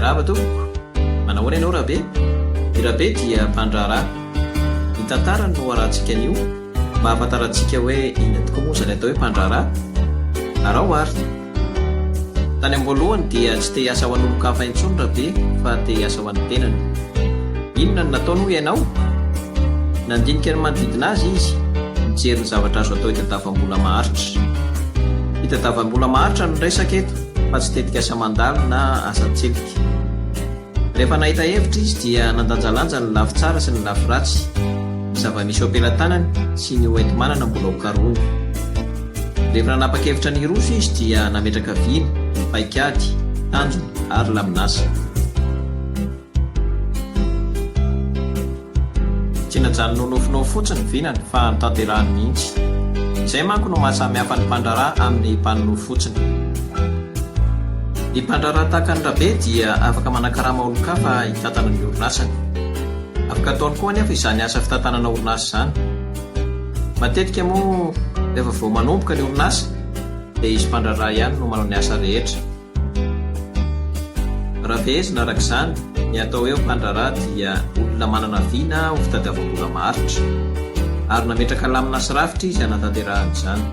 Miarahaba tompoko. Manahoana ianao Rabe? I Rabe dia mpandraharaha. Ny tantarany no arahantsika anio mba hahafantarantsika hoe inona tokoa moa izany atao hoe mpandraharaha? Araho ary. Tany am-boalohany dia tsy te hiasa ho an'olon-kafa intsony Rabe fa te hiasa ho an'ny tenany. Inona no nataony hoy ianao? Nandinika ny manodidina azy izy, nijery ny zavatra azo atao hitadavam-bola maharitra. Fitadavam-bola maharitra no resaka eto fa tsy tetikasa mandalo na asa an-tselika. Rehefa nahita hevitra izy dia nandanjalanja ny lafy tsara sy ny lafy ratsy, ny zava-misy eo am-pelatanany sy ny ho enti-manana mbola ho karohiny. Rehefa nanapa-kevitra ny hiroso izy dia nametraka vina, paikady, tanjona ary lamin'asa. Tsy najanony ho nofinofy fotsiny ny vinany fa notanterahiny mihitsy. Izay manko no maha samy hafa ny mpandraharaha amin'ny mpanonofy fotsiny. Ny mpandraharaha tahaka an'i Rabe dia afaka manakarama olon-kafa hitantana ny orinasany. Afaka ataony koa anefa izany asa fitantanana orinasa izany. Matetika moa rehefa vao manomboka ny orinasa dia izy mpandraharaha ihany no manao ny asa rehetra. Raha fehezina araka izany, ny atao hoe mpandraharaha dia olona manana vina ho fitadiavam-bola maharitra, ary nametraka lamina sy rafitra izy hanatanterahany izany.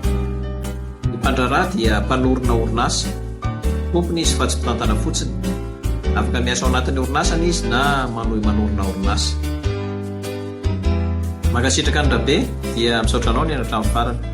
Ny mpandraharaha dia mpanorina orinasa, tompony izy fa tsy mpitantana fotsiny. Afaka miasa ao anatin'ny orinasany izy na manohy manorina orinasa. Mankasitraka an'i Rabe, dia misaotra anao nihaino hatramin'ny farany.